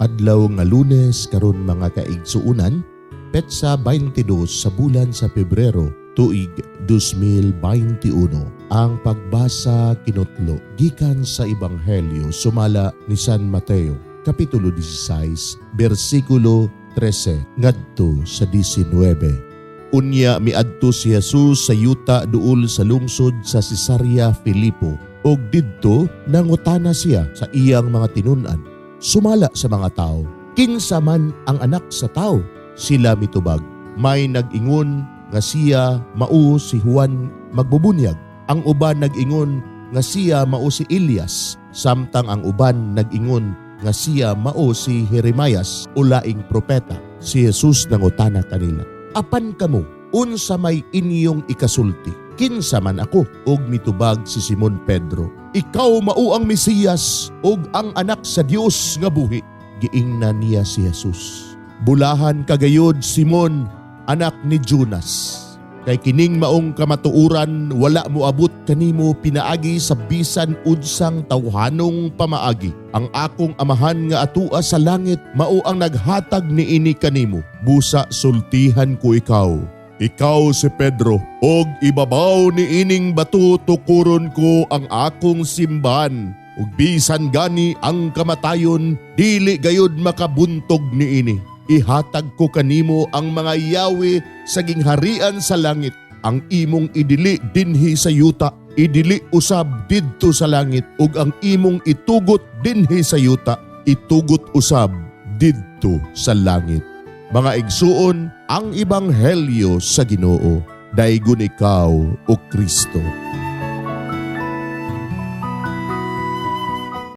Adlaw nga Lunes karon, mga kaigsuonan, petsa 22 sa bulan sa Pebrero, tuig 2021. Ang pagbasa kinutlo gikan sa Ebanghelyo sumala ni San Mateo, kapitulo 16, bersikulo 13 ngadto sa 19. Unya miadto si Jesus sa yuta duol sa lungsod sa Cesarea Filipo ug didto nangutana siya sa iyang mga tinun-an sumala sa mga tao, "Kinsa man ang Anak sa Tao?" Sila mitubag, "May nag-ingon nga siya mao si Juan Magbubunyag. Ang uban nag-ingon nga siya mao si Elias, samtang ang uban nag-ingon nga siya mao si Jeremias o laing propeta." Si Jesus nangutana kanila, "Apan kamo, unsa may inyong ikasulti? Kinsa man ako?" Ug mitubag si Simon Pedro, "Ikaw mao ang Mesiyas ug ang Anak sa Dios nga buhi." Giingnan niya si Jesus, "Bulahan ka gayud, Simon, anak ni Jonas. Kay kining maong kamatuoran wala moabot kanimo pinaagi sa bisan unsang tawhanong pamaagi. Ang akong Amahan nga atua sa langit mao ang naghatag niini kanimo. Busa sultihan ko ikaw, ikaw si Pedro, og ibabaw ni ining bato tukuron ko ang akong simbahan. Ug bisan gani ang kamatayon dili gayud makabuntog niini. Ihatag ko kanimo ang mga yawi sa gingharian sa langit. Ang imong idili dinhi sa yuta, idili usab didto sa langit, ug ang imong itugot dinhi sa yuta, itugot usab didto sa langit." Mga igsuon, ang Ebanghelyo sa Ginoo. Daygon ikaw, O Kristo.